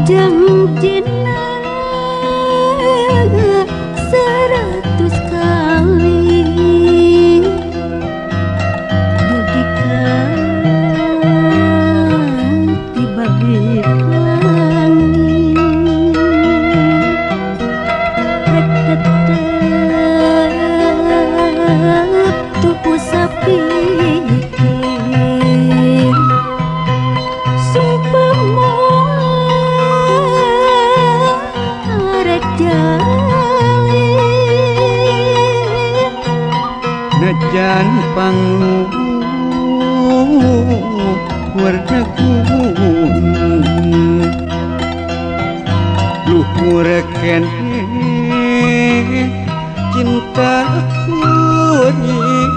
Janjina 100 kali dugi ka tiba langit rek tetep tupu sapikir sumpah najan pangluhur gunung luhur keneh cinta kuring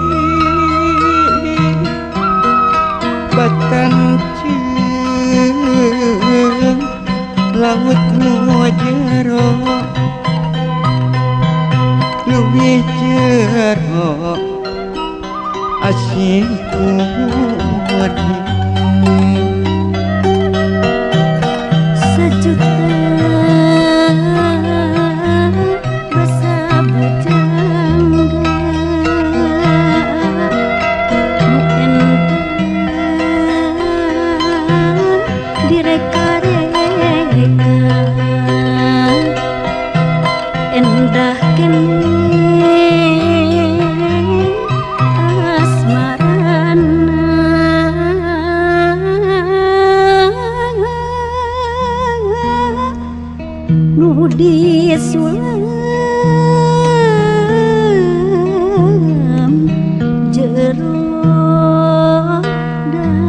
batan jeung laut nu jero leuwih jero asih kuring sejuta basa bujangga nu endah direka-reka endah keneh asmarana nu disulam jero dada.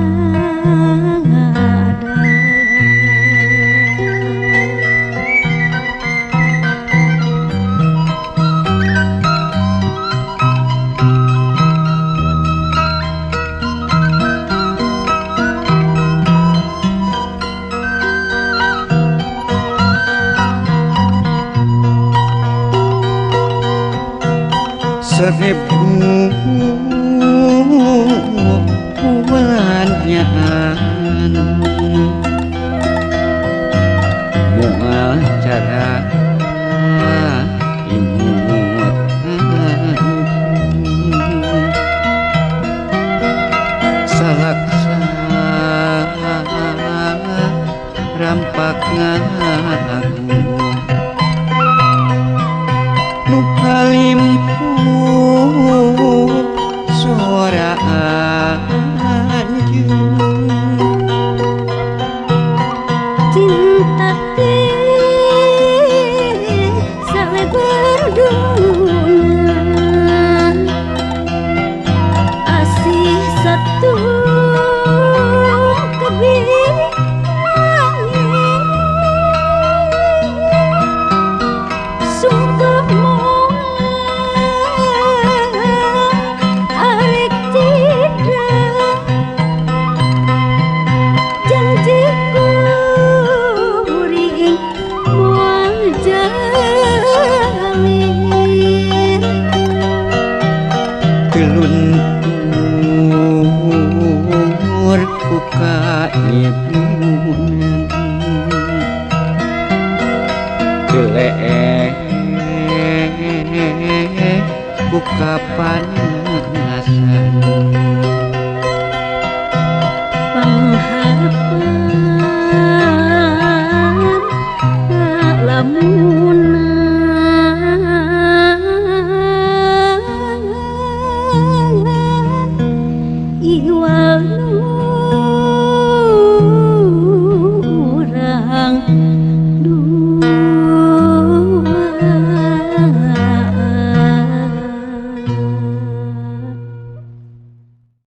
Seribu bulanyan moal cara imut salaksa rampak ngaku nu kalimpu suara anjeun cinta teh salebar dunya asih satu kebih langit sumpah teluntur ku kaibunan teu ku kapanasan pangharepan lamunan iwal nu